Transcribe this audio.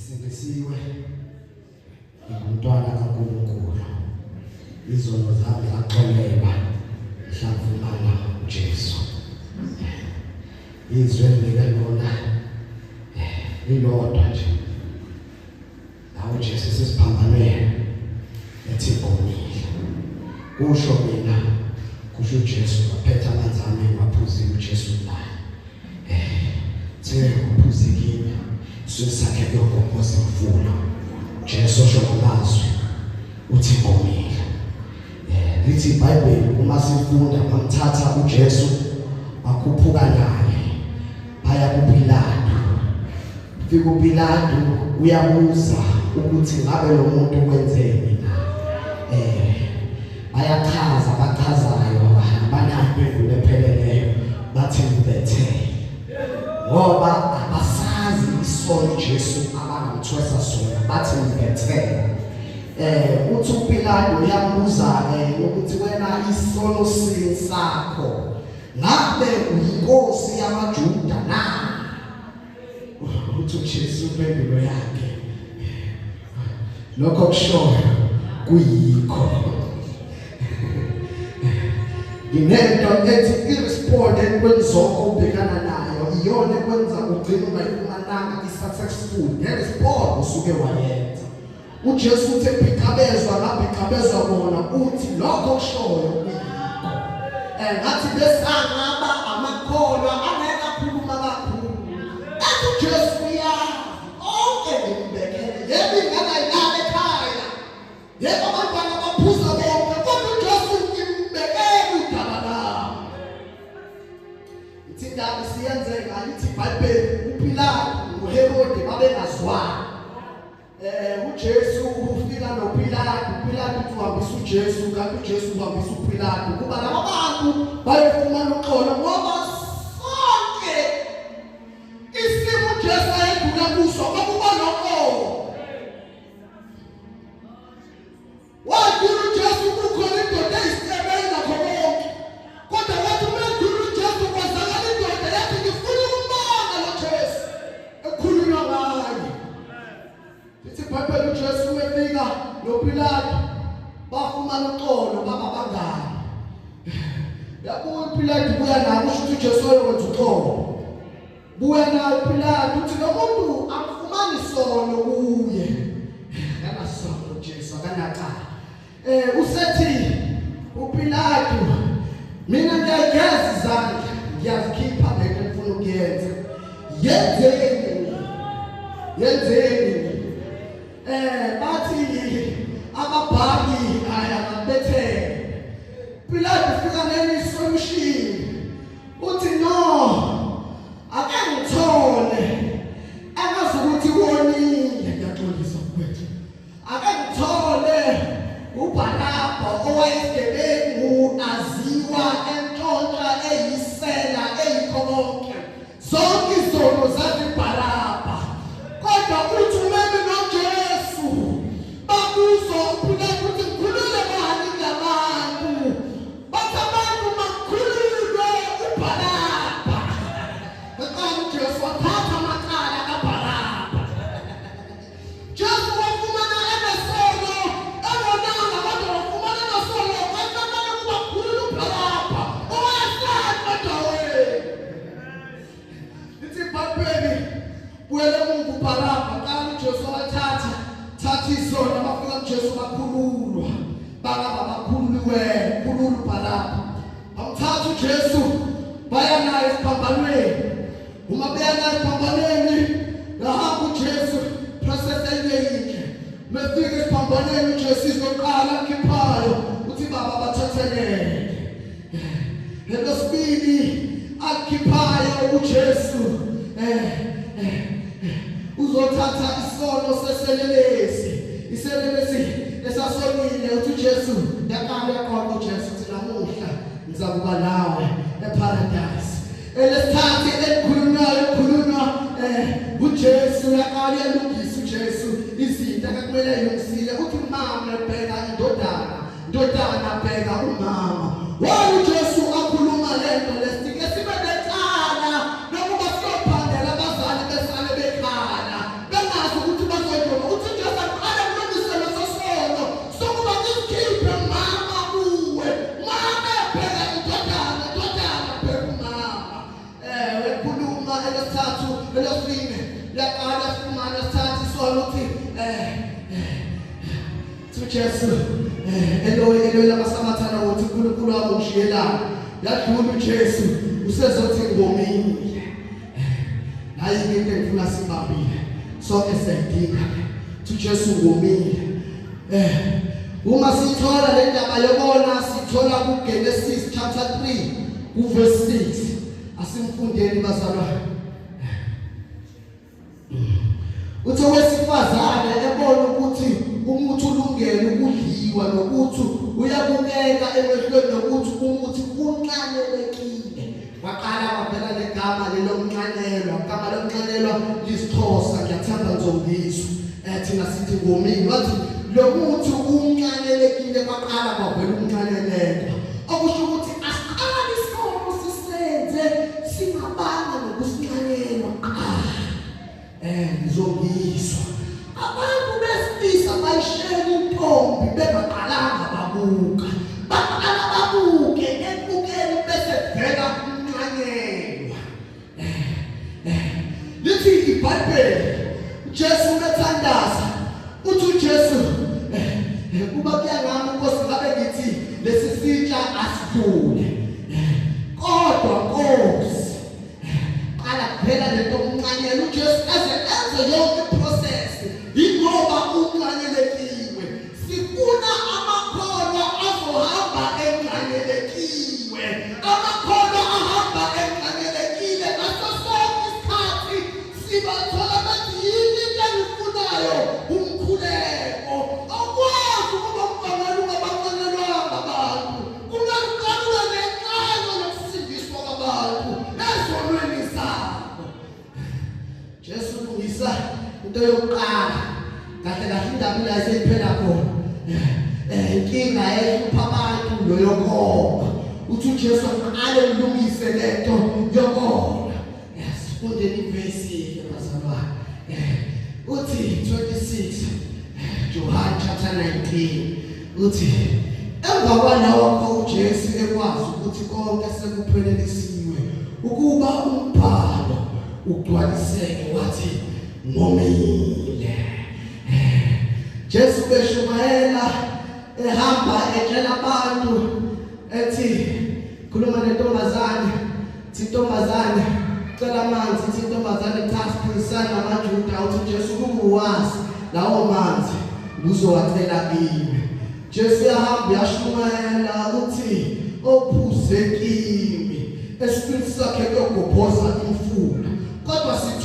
Ngisindisiwe, ngingumntwana kaNkulunkulu. Izono zami zaxolelwa mhla ngifumana uJesu. Izwi enginike lona lilodwa nje. La uJesu sesiphambanweni ethi ngomile. Kusho mina, kusho uJesu, waphetha amanzi ami waphuzile uJesu naye. The uphuze kimi isizwe sakhe kuyogomboza imfulo. Jesu osho ngamazwi uthi ngomile. Lithi iBhayibheli uma sifunda bamthatha uJesu bakhuphuka naye baya kuPilatu. Fika uPilatu uyabuza ukuthi ngabe lo muntu wenzeni na. Bayachaza bachazayo abanayo impendulo epheleleyo bathi mbethele. Ngoba abasazi isono Jesu abangamthwesa sona bathi mbethele. Uthi uPilatu uyambuza ke ukuthi wena isono sini sakho ngabe uyinkosi yamaJuda na? Uthi uJesu impendulo yakhe lokho kushoyo kuyikho. Nginento ethi irespond entweni zonke obhekana nayo iyona ekwenza ugcine ungayifumananga i-successful ngerespond usuke wayenza. UJesu uthe bhixabezwa ngabhixabezwa bona uthi lokho kushoyo kuyikho. Ngathi besangaba amakholwa angeke akhuluma kakhulu. Ethi uJesu uyazi konke ngimbekele. Yebo ingane ayilala ekhaya. Yebo abantwana baphuza bonke kodwa uJesu ngimbekele udaba lami. Ithi indaba isiyenzeka lithi iBhayibheli uPilatu noHerode babengazwani. UJesu ufika noPilatu, uPilatu uthi uhambisa uJesu, kanti uJesu uhambisa uPilatu kuba laba bantu bayofumana uxolo ngoba sonke isimo uJesu ayedlula kuso kwakuba noxolo. Wadlula uJesu kukhona indoda eyisicebe ingakho konke. Kodwa wathi uma edlula uJesu kwazakala indoda yathi ngifuna ukumbona lo Jesu ekukhulunywa ngaye. Lithi iBhayibheli uJesu wefika noPilatu bafumana uxolo baba bangani. Yabuya uPilatu buya naye kusho ukuthi uJesu wayokwenza uxolo. Buya naye uPilatu uthi lo muntu akufumani sono kuye. Akanasono Jesu akanacala. Usethi uPilatu mina ngiyayigeza izandla ngiyazikhipha lento engifuna ukuyenza. Yenzeni? Yenzeni? Bathi ababhaki aya ngabethele. Pilatu ufika neni solution. Uthi no ake ngithole angazi ukuthi wonile ngiyaxolisa mfowethu ake ngithole uBarabha owayesigebengu aziwa entshontsha eyisela eyikho konke zonke izono zaziBarabha kodwa uthi umeme noJesu babuzo uPilatu ukuthi ngikhulule bani ngabantu Bathi abantu makukhululwe uBharabha. Ngaqala uJesu wathatha amacala kaBharabha. Jesu wafumana enesono, engonanga kodwa wafumana enesono, kwafanele ukuba kukhululwe uBharabha owayesafa endaweni. Lithi iBhayibheli buyele emuva uBharabha qala uJesu wathatha thatha izono bafika kuJesu bakhululwa bangaba bakhululiwe khulula uBharabha bamthatha uJesu baya naye esiphambanweni uma beya naye esiphambanweni ngahamba uJesu process enye yinhle mefika esiphambanweni uJesu izoqala khiphayo uthi baba bathethelele Elesibili akukhiphayo uJesu uzothatha isono seselelesi iselelesi esasonile uthi uJesu yaqala yaqonda uJesu uthi namuhla ngizakuba nawe eparadise elesithathu elikhulunywayo elikhulunywa uJesu yaqala yalungisa uJesu izinto akakumele ayilungisile uthi mama bheka indodana Ndodana bheka umama. Why uJesu akhuluma lento lesike sibe necala lokuba siyophandela abazali besale bekhala bengazi ukuthi uJesu Eloyi Eloyi lamaSamathana uthi uNkulunkulu wami ungishiyelani. Yadlula uJesu usezothi ngomile. Nayi into engifuna sibambile. Sonke siyayidinga. Uthi uJesu ngomile. Uma sithola le ndaba yobona sithola kuGenesis chapter 3 kuverse 6. Asimfundeni bazalwane. Uthi owesifazane ebona ukuthi umuthi ulungele ukudliwa nokuthi uyabukeka emehlweni nokuthi umuthi unxanelekile. Waqala wavela negama lelomnxanelwa, igama lomnxanelwa lisiXhosa, ngiyathemba nizongizwa. Thina sithi ngomile. Wathi lo muthi unxanelekile, kwaqala kwavela umnxanelekwa. Okusho ukuthi asiqali isono sisenze singabanga nokusinxanelwa kuqala. Ngizongizwa. Abantu besilisa bayishela intombi bengaqalanga babuka. Baqala babuke ekubukeni bese vela umnxanelwa. Lithi iBhayibheli uJesu ubethandaza uthi uJesu kuba kuyangami Nkosi ngabe ngithi lesi sitsha asidlule kodwa Nkosi qala kuphela lento umnxanyela uJesu aze enze yonke iprocess ingoba unxanyelekiwe. Sifuna amakholwa azohamba enxanyelekiwe, amakholwa ahamba enxanyelekile ngaso sonke isikhathi. Sibathola bathi yini into engifunayo? Umkhuleko. Awukwazi ukuba umvangeli ungabanxanyelwanga abantu. Kungakuqalula nenxanyo yokusindiswa kwabantu ezonweni zabo. Jesu ulungisa into yokuqala. Kahle kahle indaba ila seyiphela khona. Inkinga ehlupha abantu lo yokoma. Uthi uJesu aqale ulungise lento yokona. Sifunde ivesi bazalwane. Uthi 26 John chapter 19 uthi emva kwalokho uJesu ekwazi ukuthi konke sekuphelelisiwe ukuba umbhalo ugcwaliseke wathi ngomile. Jesu beshumayela ehamba etshela abantu ethi khuluma nentombazane, thi ntombazane cela amanzi, thi ntombazane cha siphikisana namaJuda. Uthi Jesu kubuwazi lawo manzi uzowacela kimi. Jesu uyahamba uyashumayela uthi ophuze kimi esifini sakhe kuyogobhoza imfula. Kodwa sithi